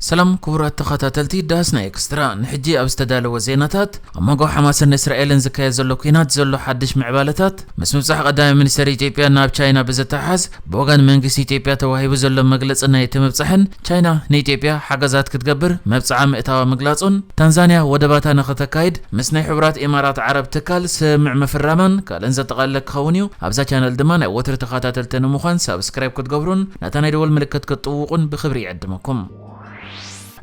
ሰላም ክቡራት ተኸታተልቲ ዳስና ኤክስትራ፣ ንሕጂ ኣብ ዝተዳለወ ዜናታት፣ ኣብ መንጎ ሓማስን እስራኤልን ዝካየድ ዘሎ ኲናት ዘሎ ሓድሽ ምዕባለታት፣ ምስ ምብጻሕ ቀዳማይ ሚኒስተር ኢትዮጵያ ናብ ቻይና ብዝተሓዝ፣ ብወገን መንግስቲ ኢትዮጵያ ተዋሂቡ ዘሎ መግለጺ ናይቲ ምብጻሕን፣ ቻይና ንኢትዮጵያ ሓገዛት ክትገብር መብጽዓ ምእታዋ ምግላጹን፣ ታንዛንያ ወደባታ ንኽተካይድ ምስ ናይ ሕቡራት ኢማራት ዓረብ ትካል ስምምዕ ምፍራማን ካልእን ዘጠቓለለ ክኸውን እዩ። ኣብዛ ቻነል ድማ ናይ ወትሪ ተኸታተልቲ ንምዃን ሳብስክራይብ ክትገብሩን ነታ ናይ ደወል ምልክት ክትጥውቑን ብኽብሪ ይዕድመኩም።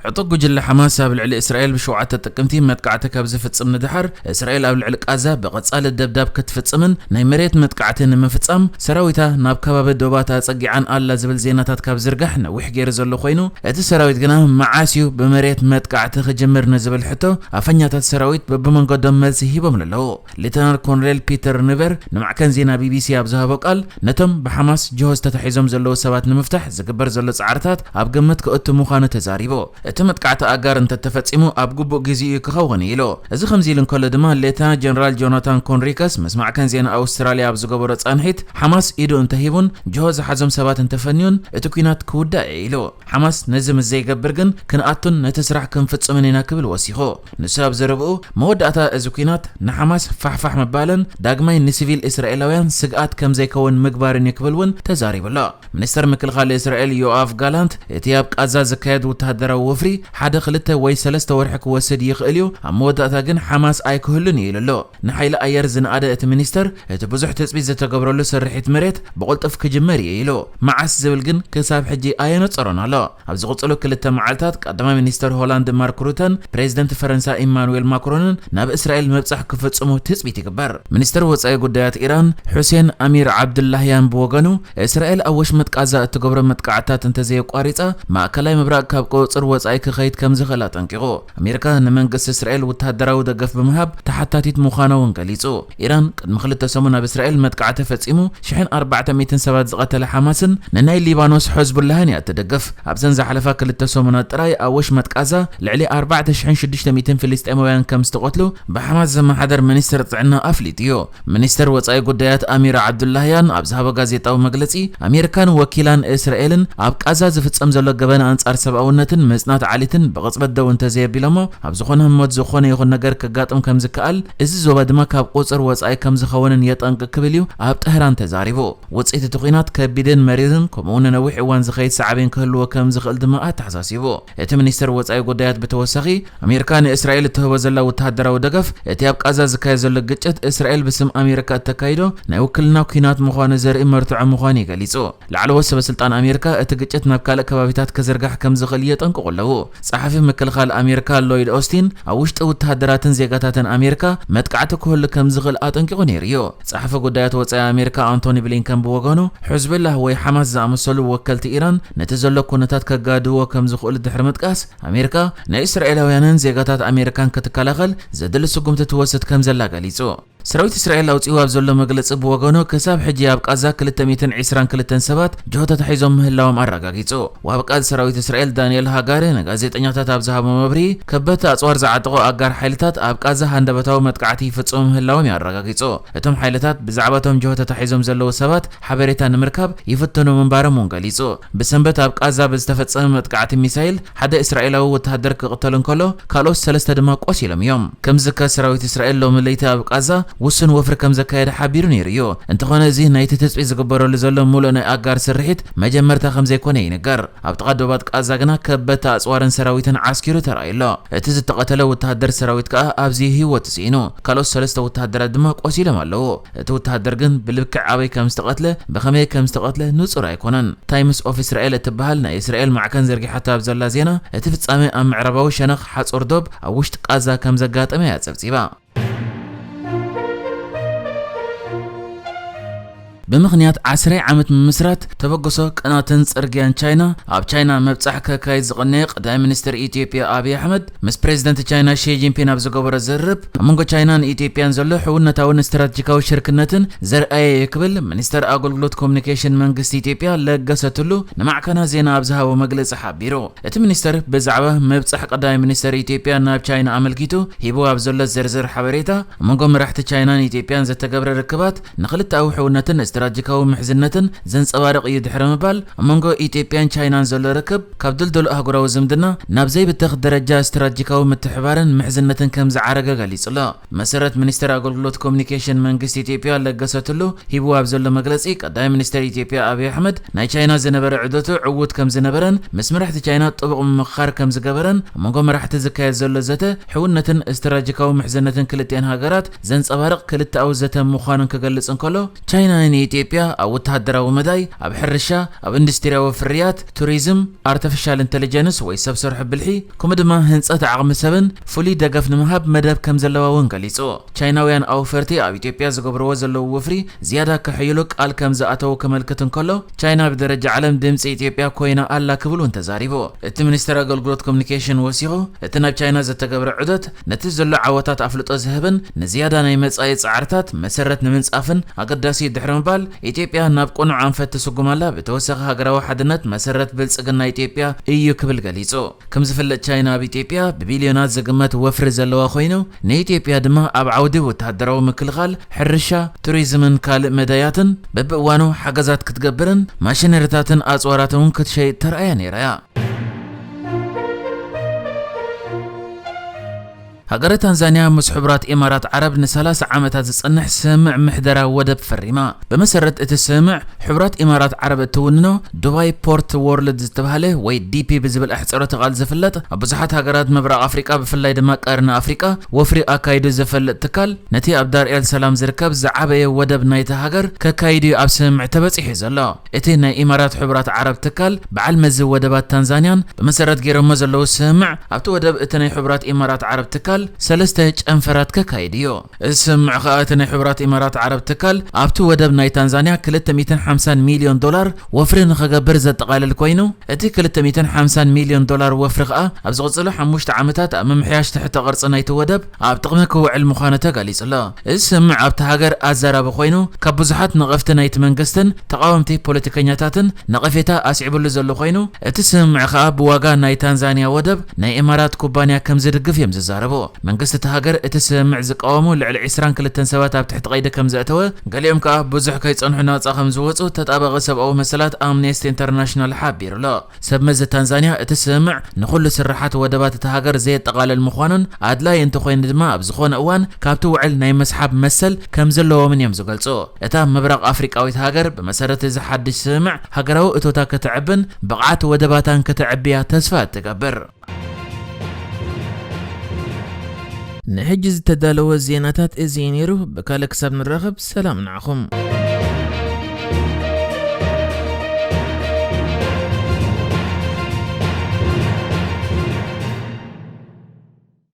ዕጡቕ ጉጅለ ሓማስ ኣብ ልዕሊ እስራኤል ብሸውዓተ ጥቅምቲ መጥቃዕቲ ካብ ዝፍጽም ንድሓር፣ እስራኤል ኣብ ልዕሊ ቃዛ ብቐጻሊ ደብዳብ ክትፍጽምን ናይ መሬት መጥቃዕቲ ንምፍጻም ሰራዊታ ናብ ከባቢ ዶባታ ጸጊዓን ኣላ ዝብል ዜናታት ካብ ዝርጋሕ ነዊሕ ገይሩ ዘሎ ኮይኑ፣ እቲ ሰራዊት ግና መዓስ እዩ ብመሬት መጥቃዕቲ ክጅምር ንዝብል ሕቶ፣ ኣፈኛታት ሰራዊት በብመንገዶም መልሲ ሂቦም ኣለዉ። ሌተናል ኮሎኔል ፒተር ኒቨር ንማዕከን ዜና ቢቢሲ ኣብ ዝሃቦ ቃል፣ ነቶም ብሓማስ ጅሆ ዝተታሒዞም ዘለዉ ሰባት ንምፍታሕ ዝግበር ዘሎ ጻዕርታት ኣብ ግምት ክእቱ ምዃኑ ተዛሪቡ። እቲ መጥቃዕቲ ኣጋር እንተተፈጺሙ ኣብ ግቡእ ግዜኡ ክኸውን እዩ ኢሉ። እዚ ከምዚ ኢሉ እንከሎ ድማ፣ ሌተና ጀነራል ጆናታን ኮንሪከስ ምስ ማዕከን ዜና ኣውስትራልያ ኣብ ዝገበሮ ጻንሒት፣ ሓማስ ኢዱ እንተሂቡን ጅሆ ዝሓዞም ሰባት እንተፈንዩን እቲ ኲናት ክውዳእ እዩ ኢሉ። ሓማስ ነዚ ምስ ዘይገብር ግን ክንኣቱን ነቲ ስራሕ ክንፍጽምን ኢና ክብል ወሲኹ። ንሱ ኣብ ዘረብኡ፣ መወዳእታ እዚ ኲናት ንሓማስ ፋሕፋሕ ምባልን ዳግማይ ንሲቪል እስራኤላውያን ስግኣት ከም ዘይከውን ምግባርን እዩ ክብል እውን ተዛሪቡ ኣሎ። ሚኒስተር ምክልኻል እስራኤል ዮኣፍ ጋላንት፣ እቲ ኣብ ቃዛ ዝካየድ ወተሃደራዊ ወፍሪ ሓደ ክልተ ወይ ሰለስተ ወርሒ ክወስድ ይኽእል እዩ፣ ኣብ መወዳእታ ግን ሓማስ ኣይክህሉን እዩ ኢሉ ኣሎ። ንሓይሊ ኣየር ዝነኣደ እቲ ሚኒስተር፣ እቲ ብዙሕ ትጽቢት ዝተገብረሉ ስርሒት መሬት ብቕልጡፍ ክጅመር እዩ ኢሉ። መዓስ ዝብል ግን ክሳብ ሕጂ ኣየነጸሮን ኣሎ። ኣብ ዝቕጽሉ ክልተ መዓልታት ቀዳማይ ሚኒስተር ሆላንድ ማርክ ሩተን ፕሬዚደንት ፈረንሳ ኢማኑኤል ማክሮንን ናብ እስራኤል ምብጻሕ ክፍጽሙ ትጽቢት ይግበር። ሚኒስተር ወጻኢ ጉዳያት ኢራን ሑሴን ኣሚር ዓብድላህያን ብወገኑ፣ እስራኤል ኣብ ወሽመጥ ቃዛ እትገብሮ መጥቃዕትታት እንተዘየቋሪጻ፣ ማእከላይ ምብራቕ ካብ ቁጽጽር ወጻኢ ክኸይድ ከም ዝኽእል ኣጠንቂቑ። ኣሜሪካ ንመንግስቲ እስራኤል ወተሃደራዊ ደገፍ ብምሃብ ተሓታቲት ምዃና እውን ገሊጹ። ኢራን ቅድሚ ክልተ ሰሙን ኣብ እስራኤል መጥቃዕቲ ፈጺሙ፣ ሽሕን ኣርባዕተ ሚእትን ሰባት ዝቐተለ ሓማስን ንናይ ሊባኖስ ሑዝቡላህን እያ እትድግፍ። ኣብዘን ዝሓለፋ ክልተ ሰሙናት ጥራይ ኣብ ወሽመጥ ቃዛ ልዕሊ ኣርባዕተ ሽሕን ሽዱሽተ ሚእትን ፍልስጤማውያን ከም ዝተቐትሉ ብሓማስ ዝመሓደር ሚኒስትር ጥዕና ኣፍሊጡ እዩ። ሚኒስትር ወጻኢ ጉዳያት ኣሚር ዓብዱላህያን ኣብ ዝሃቦ ጋዜጣዊ መግለጺ፣ ኣሜሪካን ወኪላን እስራኤልን ኣብ ቃዛ ዝፍጸም ዘሎ ገበን ኣንጻር ሰብኣውነትን ምጽናት ዓሊትን ብቕጽበት ደው እንተዘየቢሎሞ፣ ኣብ ዝኾነ ህሞት ዝኾነ ይኹን ነገር ከጋጥም ከም ዝከኣል፣ እዚ ዞባ ድማ ካብ ቁጽር ወጻኢ ከም ዝኸውንን የጠንቅቕ ክብል እዩ ኣብ ጠህራን ተዛሪቡ። ውጽኢት እቲ ኲናት ከቢድን መሪርን ከምኡውን ንነዊሕ እዋን ዝኸይድ ሳዕቤን ክህልዎ ከም ዝኽእል ድማ ኣተሓሳሲቡ። እቲ ሚኒስትር ወጻኢ ጉዳያት ብተወሳኺ፣ ኣሜሪካ ንእስራኤል እትህቦ ዘላ ወተሃደራዊ ደገፍ፣ እቲ ኣብ ቃዛ ዝካየድ ዘሎ ግጭት እስራኤል ብስም ኣሜሪካ እተካይዶ ናይ ውክልና ኲናት ምዃኑ ዘርኢ መርትዖ ምዃኑ እዩ ገሊጹ። ላዕለዎት ሰበ ስልጣን ኣሜሪካ እቲ ግጭት ናብ ካልእ ከባቢታት ክዝርጋሕ ከም ዝኽእል የጠንቅቑ ኣለዉ። ጸሓፊ ምክልኻል ኣሜሪካ ሎይድ ኦስቲን ኣብ ውሽጢ ወተሃደራትን ዜጋታትን ኣሜሪካ መጥቃዕቲ ክህሉ ከም ዝኽእል ኣጠንቂቑ ነይሩ እዩ። ጸሓፊ ጉዳያት ወጻኢ ኣሜሪካ ኣንቶኒ ብሊንከን ብወገኑ፣ ሕዝቡላህ ወይ ሓማስ ዝኣመሰሉ ወከልቲ ኢራን ነቲ ዘሎ ኩነታት ከጋድዎ ከም ዝኽእሉ ድሕሪ ምጥቃስ፣ ኣሜሪካ ንእስራኤላውያንን ዜጋታት ኣሜሪካን ክትከላኸል ዘድሊ ስጉምቲ ትወስድ ከም ዘላ ገሊጹ። ሰራዊት እስራኤል ኣውጺኡ ኣብ ዘሎ መግለጺ ብወገኑ፣ ክሳብ ሕጂ ኣብ ቃዛ ክልተ ሚእትን ዕስራን ክልተን ሰባት ጅሆ ተታሒዞም ምህላዎም ኣረጋጊጹ። ወሃቢ ቃል ሰራዊት እስራኤል ዳንኤል ሃጋሪ ንጋዜጠኛታት ኣብ ዝሃቦ መብርሂ፣ ከበድቲ ኣጽዋር ዝዓጠቑ ኣጋር ሓይልታት ኣብ ቃዛ ሃንደበታዊ መጥቃዕቲ ይፍጽሙ ምህላዎም እዩ ኣረጋጊጹ። እቶም ሓይልታት ብዛዕባ እቶም ጅሆ ተታሒዞም ዘለዉ ሰባት ሓበሬታ ንምርካብ ይፍትኑ ምንባሮም እውን ገሊጹ። ብሰንበት ኣብ ቃዛ ብዝተፈጸመ መጥቃዕቲ ሚሳይል ሓደ እስራኤላዊ ወተሃደር ክቕተል እንከሎ፣ ካልኦት ሰለስተ ድማ ቆሲሎም እዮም። ከም ዝዝከር፣ ሰራዊት እስራኤል ሎሚ ለይቲ ኣብ ቃዛ ውሱን ወፍሪ ከም ዘካየደ ሓቢሩ ነይሩ እዩ። እንተኾነ፣ እዚ ናይቲ ትጽቢት ዝግበረሉ ዘሎ ሙሉእ ናይ ኣጋር ስርሒት መጀመርታ ከም ዘይኮነ ይንገር። ኣብ ጥቓ ዶባት ቃዛ ግና ከበድቲ ኣጽዋርን ሰራዊትን ዓስኪሩ ተራእዩ ኣሎ። እቲ ዝተቐተለ ወተሃደር ሰራዊት ከኣ ኣብዚ ህይወቱ ስኢኑ። ካልኦት ሰለስተ ወተሃደራት ድማ ቆሲሎም ኣለዉ። እቲ ወተሃደር ግን ብልክዕ ኣበይ ከም ዝተቐትለ፣ ብኸመይ ከም ዝተቐትለ ንጹር ኣይኮነን። ታይምስ ኦፍ እስራኤል እትበሃል ናይ እስራኤል ማዕከን ዘርጊሓቶ ኣብ ዘላ ዜና፣ እቲ ፍጻመ ኣብ ምዕራባዊ ሸነኽ ሓጹር ዶብ ኣብ ውሽጢ ቃዛ ከም ዘጋጠመ እያ ጸብጺባ። ብምኽንያት ዓስራይ ዓመት ምምስራት ተበግሶ ቅናትን ጽርግያን ቻይና፣ ኣብ ቻይና መብጻሕ ከካይድ ዝቐነየ ቀዳማይ ሚኒስትር ኢትዮጵያ ኣብይ ኣሕመድ፣ ምስ ፕሬዚደንት ቻይና ሺ ጂንፒን ኣብ ዝገበሮ ዝርርብ፣ ኣብ መንጎ ቻይናን ኢትዮጵያን ዘሎ ሕውነታውን ስትራቴጂካዊ ሽርክነትን ዘርኣየ እዩ ክብል ሚኒስተር ኣገልግሎት ኮሙኒኬሽን መንግስቲ ኢትዮጵያ ለገሰ ቱሉ ንማዕከናት ዜና ኣብ ዝሃቦ መግለጺ ሓቢሩ። እቲ ሚኒስተር ብዛዕባ ምብጻሕ ቀዳማይ ሚኒስተር ኢትዮጵያ ናብ ቻይና ኣመልኪቱ ሂቡ ኣብ ዘሎ ዝርዝር ሓበሬታ፣ ኣብ መንጎ መራሕቲ ቻይናን ኢትዮጵያን ዝተገብረ ርክባት ንክልተኣዊ ሕውነትን ስትራቴጂካዊ ምሕዝነትን ዘንጸባርቕ እዩ ድሕሪ ምባል፣ ኣብ መንጎ ኢትዮጵያን ቻይናን ዘሎ ርክብ ካብ ድልድል ኣህጉራዊ ዝምድና ናብ ዘይብተኽ ደረጃ ስትራቴጂካዊ ምትሕባርን ምሕዝነትን ከም ዝዓረገ ገሊጹ ኣሎ። መሰረት ሚኒስትር ኣገልግሎት ኮሚኒኬሽን መንግስቲ ኢትዮጵያ ለገሰ ቱሉ ሂብዎ ኣብ ዘሎ መግለጺ፣ ቀዳማይ ሚኒስትር ኢትዮጵያ ኣብይ ኣሕመድ ናይ ቻይና ዝነበረ ዑደቱ ዕዉት ከም ዝነበረን ምስ መራሕቲ ቻይና ጥቡቕ ምምኽኻር ከም ዝገበረን ኣብ መንጎ መራሕቲ ዝካየድ ዘሎ ዘተ ሕውነትን ስትራቴጂካዊ ምሕዝነትን ክልቲኣን ሃገራት ዘንጸባርቕ ክልተኣዊ ዘተ ምዃኑን ክገልጽ እንከሎ፣ ቻይና ንኢትዮጵያ ኣብ ወተሃደራዊ መዳይ፣ ኣብ ሕርሻ፣ ኣብ ኢንዱስትሪያዊ ፍርያት፣ ቱሪዝም፣ ኣርቲፊሻል ኢንተሊጀንስ ወይ ሰብ ሰርሖ ብልሒ፣ ከምኡ ድማ ህንጸት ዓቕሚ ሰብን ፍሉይ ደገፍ ንምሃብ መደብ ከም ዘለዋ እውን ገሊጹ። ቻይናውያን ኣውፈርቲ ኣብ ኢትዮጵያ ዝገብርዎ ዘለዉ ወፍሪ ዝያዳ ከሐይሉ ቃል ከም ዝኣተዉ ከመልክት እንከሎ፣ ቻይና ብደረጃ ዓለም ድምጺ ኢትዮጵያ ኮይና ኣላ ክብል እውን ተዛሪቡ። እቲ ሚኒስትር ኣገልግሎት ኮሚኒኬሽን ወሲኹ፣ እቲ ናብ ቻይና ዝተገብረ ዑደት ነቲ ዘሎ ዓወታት ኣፍልጦ ዝህብን ንዝያዳ ናይ መጻኢ ጻዕርታት መሰረት ንምንጻፍን ኣገዳሲ እዩ ድሕሪ ምባል፣ ኢትዮጵያ ናብ ቅኑዕ ኣንፈት ትስጉም ኣላ፣ ብተወሳኺ ሃገራዊ ሓድነት መሰረት ብልጽግና ኢትዮጵያ እዩ ክብል ገሊጹ። ከም ዝፍለጥ ቻይና ኣብ ኢትዮጵያ ብቢልዮናት ዝግመት ወፍሪ ዘለዋ ኮይኑ፣ ንኢትዮጵያ ድማ ኣብ ዓውዲ ወተሃደራዊ ምክልኻል፣ ሕርሻ፣ ቱሪዝምን ካልእ መዳያትን በብእዋኑ ሓገዛት ክትገብርን ማሽነሪታትን ኣጽዋራትን እውን ክትሸይጥ ተራእያ ነይራ እያ። ሃገረ ታንዛንያ ምስ ሕቡራት ኢማራት ዓረብ ንሰላሳ ዓመታት ዝጸንሕ ስምምዕ ምሕደራ ወደብ ፈሪማ። ብመሰረት እቲ ስምምዕ፣ ሕቡራት ኢማራት ዓረብ እትውንኖ ዱባይ ፖርት ዎርልድ ዝተባህለ ወይ ዲፒ ብዝብል ኣሕጽሮተ ቃል ዝፍለጥ ኣብ ብዙሓት ሃገራት ምብራቕ ኣፍሪቃ ብፍላይ ድማ ቀርኒ ኣፍሪቃ ወፍሪ ኣካይዱ ዝፈልጥ ትካል ነቲ ኣብ ዳር ኤል ሰላም ዝርከብ ዝዓበየ ወደብ ናይታ ሃገር ከካይድ እዩ ኣብ ስምምዕ ተበጺሑ ዘሎ። እቲ ናይ ኢማራት ሕቡራት ዓረብ ትካል በዓል መዚ ወደባት ታንዛንያን ብመሰረት ገይሮሞ ዘለዉ ስምምዕ ኣብቲ ወደብ እቲ ናይ ሕቡራት ኢማራት ዓረብ ትካል ሰለስተ ጨንፈራት ከካይድ እዩ። እዚ ስምምዕ ከኣ እቲ ናይ ሕቡራት ኢማራት ዓረብ ትካል ኣብቲ ወደብ ናይ ታንዛንያ ክልተ ሚእትን ሓምሳን ሚልዮን ዶላር ወፍሪ ንኸገብር ዘጠቓልል ኮይኑ፣ እቲ ክልተ ሚእትን ሓምሳን ሚልዮን ዶላር ወፍሪ ከኣ ኣብ ዝቕጽሉ ሓሙሽተ ዓመታት ኣብ ምምሕያሽ ትሕተ ቅርጺ ናይቲ ወደብ ኣብ ጥቕሚ ክውዕል ምዃኑ ተገሊጹ ኣሎ። እዚ ስምምዕ ኣብቲ ሃገር ኣዘራቢ ኮይኑ፣ ካብ ብዙሓት ነቐፍቲ ናይቲ መንግስትን ተቓወምቲ ፖለቲከኛታትን ነቐፌታ ኣስዒቡሉ ዘሎ ኮይኑ፣ እቲ ስምምዕ ከኣ ብዋጋ ናይ ታንዛንያ ወደብ ናይ ኢማራት ኩባንያ ከም ዝድግፍ እዮም ዝዛረቡ። መንግስቲ እቲ ሃገር እቲ ስምምዕ ዝቃወሙ ልዕሊ ዕስራን ክልተን ሰባት ኣብ ትሕቲ ቀይዲ ከም ዘእተወ፣ ገሊኦም ከኣ ብዙሕ ከይጸንሑ ናጻ ከም ዝወጹ ተጣባቒ ሰብኣዊ መሰላት ኣምኔስቲ ኢንተርናሽናል ሓቢሩ ኣሎ። ሰብ መዚ ታንዛንያ እቲ ስምምዕ ንኹሉ ስርሓት ወደባት እታ ሃገር ዘየጠቓልል ምዃኑን ኣድላዪ እንተኾይኑ ድማ ኣብ ዝኾነ እዋን ካብቲ ውዕል ናይ ምስሓብ መሰል ከም ዘለዎምን እዮም ዝገልጹ። እታ ምብራቕ ኣፍሪቃዊት ሃገር ብመሰረት እዚ ሓድሽ ስምምዕ ሃገራዊ እቶታ ከተዕብን ብቕዓት ወደባታን ከተዕብያ ተስፋ እትገብር። ንሕጂ ዝተዳለወ ዜናታት እዚ እዩ ነይሩ። ብካልእ ክሳብ ንራኸብ ሰላም ንዓኹም።